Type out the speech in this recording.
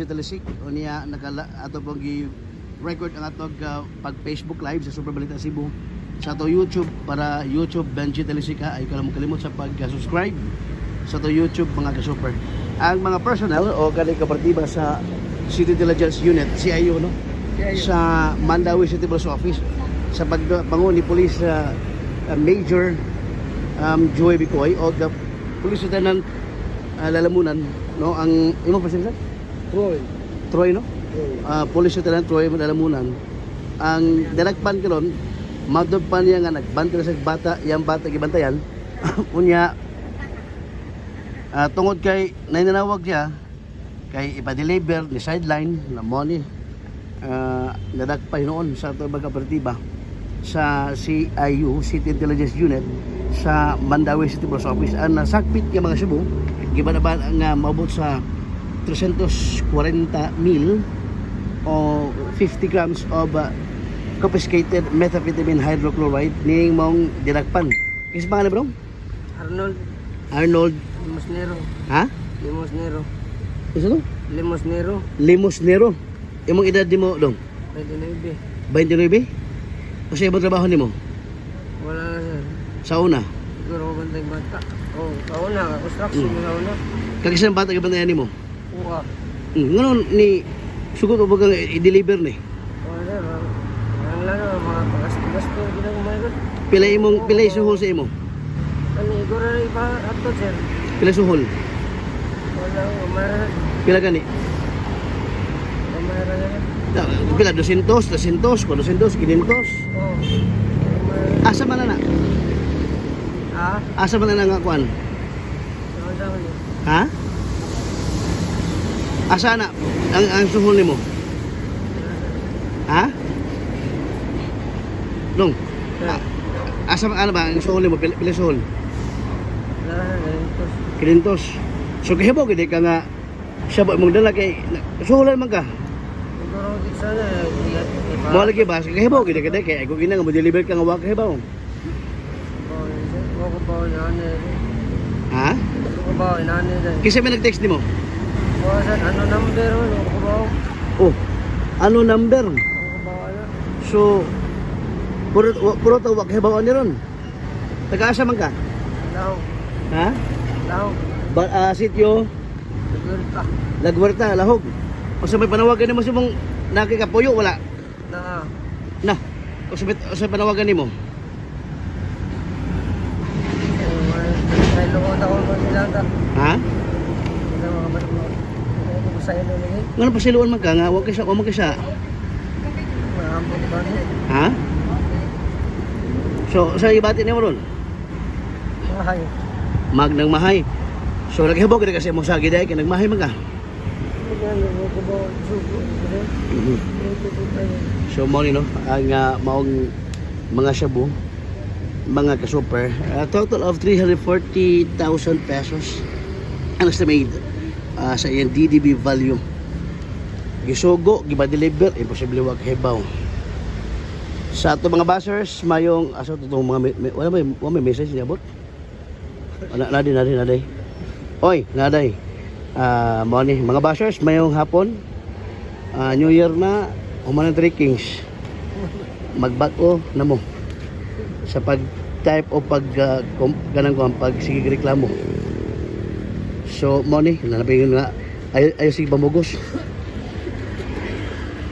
Talisik unya nakala ato pong gi record ang atong pag Facebook Live sa Super Balita Cebu sa ato YouTube para YouTube Benji Talisik ha. Ay ka lang kalimot sa pag-subscribe sa ato YouTube, mga ka-super. Ang mga personnel o kanang kapartiba sa City Intelligence Unit, CIU, no, sa Mandaue City Police Office sa pagbangon ni Police Major Joey Bicoy o the Police Lieutenant Lalamunan, no? Ang imo pa sir? Troy. Troy, no? Troy. Police Lieutenant Troy Lalamunan ang dalagpan karon. Matod pa niya nga nagbantay sa bata, iyang bata gibantayan. Unya tungod kay naninawag siya kay ipa-deliver ni sideline na money, nadakpan noon sa ato mga kapartiba sa CIU, City Intelligence Unit, sa Mandaue City Police Office. Ang nasakpit nga mga shabu, gibanaban nga maabot sa 340 mil o 50 grams of confiscated methamphetamine hydrochloride ning mong dinakpan. Kinsa pangalan, bro? Arnold. Arnold. Limosnero. Ha? Limosnero. Kinsa to? Limosnero. Limosnero. Imong edad nimo, dong? 29. 29? O sa imong trabaho nimo? Wala na, sir. Sa una? Siguro ko bantay bata. Oh, kauna, construction kauna. Kagisang bata gibantayan nimo? Uwa. Ngano ni sugot o bagang i-deliver ni? Wala, sir. Ang lang mga pagasto-gasto gina ko may. Pila imong, pila suhol sa imo? Ani igor na ipa ato, sir. Pila suhol? Wala umara. Pila gani? Umara na. Pila 200, 300, 400, 500? Oh. Umara. Asa man na na? Ah, Asa man na nga kuan? sa ni. Ha? Asa na ang suhol nimo? Ha? Dong, asa man ano ba ang suhol nimo? Pila suhol? Wala na ganito. 500. So kahibaw gid ka nga siya ba imong dala kay suhulan man ka. Siguro gid sana ipa. Mo lagi ba kahibaw gid ka kay kung ina nga mo deliver ka nga wa kahibaw. Oh, sir. Wa ko ba inani. Ha? Wa ko ba inani, sir. Kinsa may nag-text nimo? Wa, sir, ano number wa ko ba? Oh. Ano number? Wa ko ba ano? So puro to wa kahibaw ani ron. Taga-asa man ka? Lahog. Ha? Lahog. Ba, sitio Nagwerta. Lagwerta, Lahog. O sa may panawagan nimo sa mong nakikapuyo wala. Na. Na. O sa panawagan nimo. Ay, lungkot ako pa sila ta. Ha? Sila mga bata mo. Ako sa ilo lagi. Ngano pasiluan man ka nga wa kay sa wa man kay sa Maambot ba ni? Ha? So, sa ibati nimo ron? Mahay. Mag nang mahay. So, naghibaw gid kasi mo sa giday kay nagmahay man ka. Ano ko ba sugo? So, mo ni no ang maong mga shabu, mga ka-super, a total of 340,000 pesos ang estimate sa iyang DDB value. Gisugo, giba-deliver, imposible wa kahibaw. Sa ato mga buzzers, mayong asa to tong mga wala may message niabot. Wala na din, na din. Oy, naday. Mao ni mga bashers, mayong hapon. New Year na, human ng Three Kings. Magbag-o na mo sa pag-type o pag ganang ko pag sige reklamo. So mo ni nanapingon nga ayo ayo sige pamugos.